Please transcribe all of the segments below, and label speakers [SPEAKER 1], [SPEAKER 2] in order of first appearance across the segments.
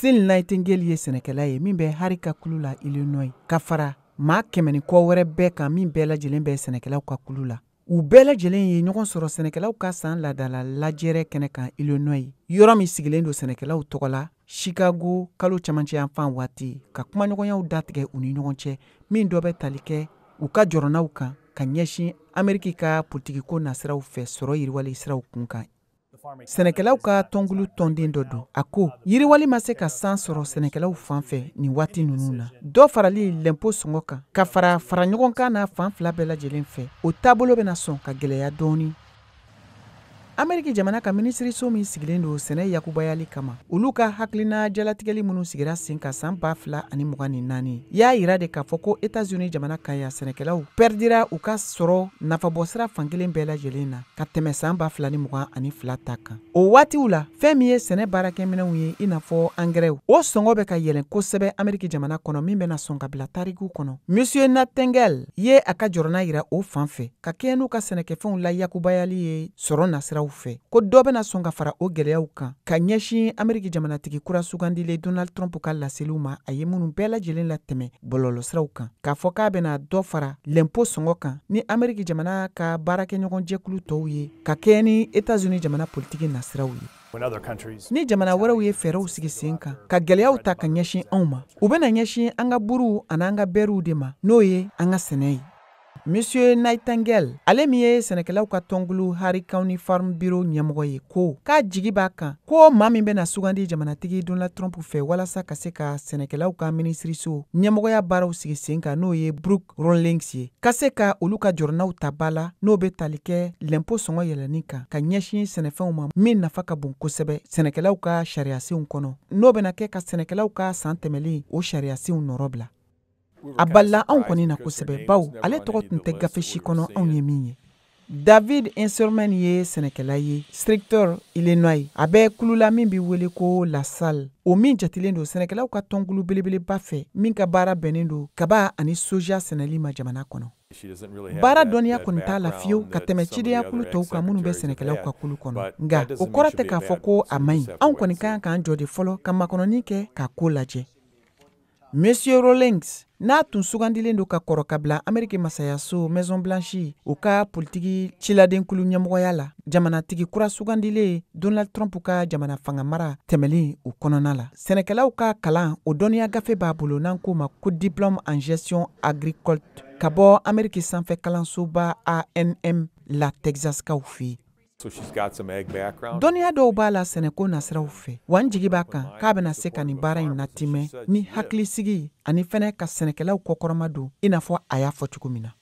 [SPEAKER 1] Sil Nightingale ye sɛnɛkɛla ye min bɛ Hari ka kulu la Illinois, ka fara maa 100 ni kɔ wɛrɛ bɛɛ kan min bɛɛ lajɛlen bɛ sɛnɛkɛlaw ka kulu la. U bɛɛ lajɛlen ye ɲɔgɔn sɔrɔ sɛnɛkɛlaw ka san laadala lajɛrɛ kɛnɛ kan Illinois, yɔrɔ min sigilen don sɛnɛkɛlaw tɔgɔ la Chicago kalo camancɛ yanfan waati, ka kumaɲɔgɔnyaw datigɛ u ni ɲɔgɔn cɛ min dɔ bɛ tali kɛ u ka jɔrɔnaw kan ka ɲɛsin Ameriki ka politikiko nasiraw fɛ sɔrɔ yiriwali siraw kun kan. Sɛnɛkɛlaw ka tɔnkulu tɔnden dɔ don, a ko yiriwali ma se ka san sɔrɔ sɛnɛkɛlaw fan fɛ nin waati ninnu na. Dɔ farali lɛnpo sɔngɔ kan ka fara fara ɲɔgɔn kan n'a fan fila bɛɛ lajɛlen fɛ, o taabolo bɛna sɔn ka gɛlɛya dɔɔni. Ameriki jamana ka minisiriso min sigilen don sɛnɛ yakubayali kama, olu ka hakilina jalatigɛli minnu sigira sen kan san 2024 y'a yira de k'a fɔ ko Etats-Unis jamana kan yan, sɛnɛkɛlaw pɛridira u ka sɔrɔ nafabɔsira fankelen bɛɛ lajɛlen na ka tɛmɛ san 2022 ta kan. O waatiw la, fɛn min ye sɛnɛ baarakɛminɛnw ye, i n'a fɔ angɛrɛw, o sɔngɔ bɛ ka yɛlɛn kosɛbɛ Ameriki jamana kɔnɔ, min bɛna sɔn ka bila tariku kɔnɔ. Monsieur Nightingale ye a ka jɔrɔna yira o fan fɛ ka kɛɲɛ n'u ka sɛnɛkɛfɛnw la yakubayali ye sɔrɔ nasiraw fɛ, ko dɔ bɛna sɔn ka fara o gɛlɛyaw kan ka ɲɛsin Ameriki jamanatigi kura sugandilen Donald Trump ka laseliw ma, a ye minnu bɛɛ lajɛlen latɛmɛ bɔlɔlɔsiraw kan, k'a fɔ k'a bɛna dɔ fara lɛnpo sɔngɔ kan ni Ameriki jamana ka baarakɛɲɔgɔn jɛkulu tɔw ye ka kɛɲɛ ni Etats-Unis jamana politiki nasiraw ye. Ni jamana wɛrɛw ye fɛɛrɛw sigi sen kan ka gɛlɛyaw ta ka ɲɛsin anw ma, u bɛna ɲɛsin an ka buruw an'an ka bɛriw de ma, n'o ye an ka sɛnɛ ye. Monsieur Nightingale, ale min ye sɛnɛkɛlaw ka tɔnkulu Harry County Farm Bureau ɲɛmɔgɔ ye, ko k'a jigi b'a kan ko maa min bɛna sugandi jamanatigi Donald Trump fɛ walasa ka se ka sɛnɛkɛlaw ka minisiriso ɲɛmɔgɔya baaraw sigi sen kan, n'o ye Brooke Rollins ye, ka se ka olu ka jɔrɔnaw ta ba la, n'o bɛ tali kɛ lɛnpo sɔngɔ yɛlɛnni kan ka ɲɛsin sɛnɛfɛnw ma min nafa ka bon kosɛbɛ sɛnɛkɛlaw ka sariyasenw kɔnɔ, n'o bɛna kɛ ka sɛnɛkɛlaw ka san tɛmɛlen o sariyasenw nɔrɔ bila. A balila anw kɔni na kosɛbɛ, bawo ale tɔgɔ tun tɛ gafe si kɔnɔ anw ye min ye. David Inserman ye sɛnɛkɛla ye Strictor, Illinois. A bɛ kulula min bɛ wele ko La Salle, o min jatilen don sɛnɛkɛlaw ka tɔnkulu belebeleba fɛ min ka baara bɛnnen don kaba ani soja sɛnɛli ma jamana kɔnɔ. Baara dɔnniya kɔni t'a la fiyewu ka tɛmɛ cidenyakulu tɔw kan minnu bɛ sɛnɛkɛlaw ka kulu kɔnɔ, nka o kɔrɔ tɛ k'a fɔ ko a man ɲi. Anw kɔni ka kan k'an jɔ de fɔlɔ ka makɔnɔni kɛ k'a ko lajɛ. Monsieur Rawlings, n'a tun sugandilen don ka kɔrɔ ka bila Ameriki masayaso Maison Blanche u ka politiki ciladenkulu ɲɛmɔgɔya la, jamanatigi kura sugandilen Donald Trump ka jamana fanga mara tɛmɛlen o kɔnɔna la, sɛnɛkɛlaw ka kalan o dɔnniya gafe b'a bolo n'an k'o ma ko diplôme en gestion agricole ka bɔ Ameriki sanfɛ kalansoba A&M la Texaskaw fɛ yen. Dɔnniya dɔw b'a la sɛnɛko nasiraw fɛ, wa n jigi b'a kan k'a bɛna se ka nin baara in latimɛ ni hakilisigi ani fɛnɛ ka sɛnɛkɛlaw kɔkɔrɔma don i n'a fɔ a y'a fɔ cogo min na.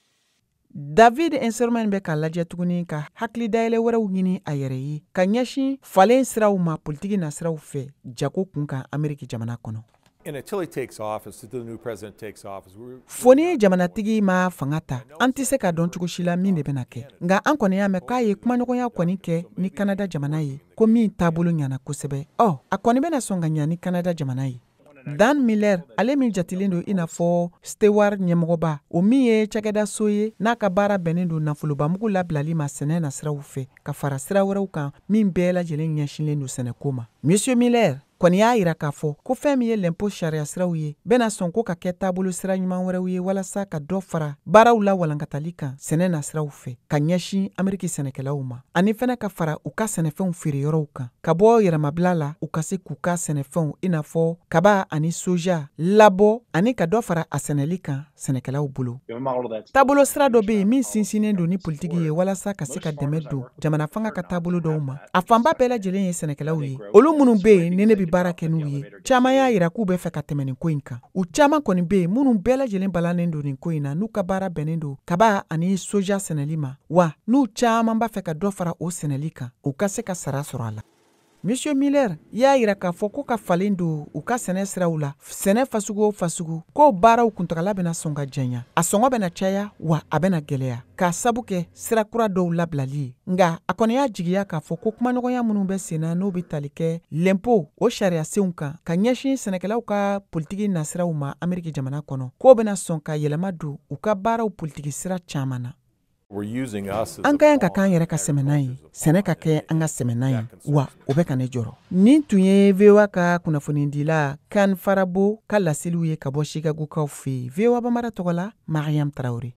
[SPEAKER 1] David Inserman bɛ k'a lajɛ tuguni ka hakili dayɛlɛ wɛrɛw ɲini a yɛrɛ ye ka ɲɛsin falen siraw ma politiki nasiraw fɛ jago kun kan Ameriki jamana kɔnɔ. Fo ni jamanatigi ma fanga ta, an tɛ se ka dɔn cogo si la min de bɛna kɛ, nka an kɔni y'a mɛn k'a ye kumaɲɔgɔnya kɔni kɛ ni Kanada jamana ye, ko min taabolo ɲana kosɛbɛ. Ɔ, a kɔni bɛna sɔn ka ɲa ni Kanada jamana ye. Dan Miller, ale min jatilen don i n'a fɔ Stewart ɲɛmɔgɔba, o min ye cakɛdaso ye n'a ka baara bɛnnen don nafolobamugu labilali ma sɛnɛ nasiraw fɛ ka fara sira wɛrɛw kan min bɛɛ lajɛlen ɲɛsinlen don sɛnɛko ma. Monsieur Miller kɔni y'a yira k'a fɔ ko fɛn min ye lɛnpo sariya siraw ye bɛna sɔn ko ka kɛ taabolo sira ɲuman wɛrɛw ye walasa ka dɔ fara baaraw la walankatali kan sɛnɛ nasiraw fɛ ka ɲɛsin Ameriki sɛnɛkɛlaw ma, ani fɛnɛ ka fara u ka sɛnɛfɛnw feereyɔrɔw kan ka bɔ yɛrɛmabila la, u ka se k'u ka sɛnɛfɛnw i n'a fɔ kaba ani soja labɔ ani ka dɔ fara a sɛnɛli kan sɛnɛkɛlaw bolo. Taabolo sira dɔ bɛ yen min sinsinnen don ni politiki ye walasa ka se ka dɛmɛ don jamana fanga ka taabolo dɔw ma. A fanba bɛɛ lajɛlen ye sɛnɛkɛlaw ye, olu minnu bɛ yen ni ne bɛ baara kɛ n'u ye, caman y'a yira k'u bɛ fɛ ka tɛmɛ nin ko in kan. U caman kɔni bɛ yen minnu bɛɛ lajɛlen balannen don nin ko in na, n'u ka baara bɛnnen don kaba ani soja sɛnɛli ma, wa n'u caman b'a fɛ ka dɔ fara o sɛnɛli kan, u ka se ka sara sɔrɔ a la. Monsieur Miller y'a yira k'a fɔ ko ka falen don u ka sɛnɛ siraw la, sɛnɛ fasugu o fasugu, ko baaraw kuntagala bɛna sɔn ka janya, a sɔngɔ bɛna caya, wa a bɛna gɛlɛya k'a sabu kɛ sira kura dɔw labilali ye. Nka a kɔni y'a jigiya k'a fɔ ko kumaɲɔgɔnya minnu bɛ sen na, n'o bɛ tali kɛ lɛnpo o sariyasenw kan ka ɲɛsin sɛnɛkɛlaw ka politiki nasiraw ma Ameriki jamana kɔnɔ, k'o bɛna sɔn ka yɛlɛma don u ka baaraw politiki sira caman na. An ka kan ka k'an yɛrɛ ka sɛmɛnan ye, sɛnɛ ka kɛ an ka sɛmɛnan ye, wa o bɛ ka ne jɔrɔ. Nin tun ye VOA ka kunnafonidila Kan Farabo ka laseliw ye ka bɔ Chicagokaw fɛ yen. VOA Bambara tɔgɔ la, Mariam Traore.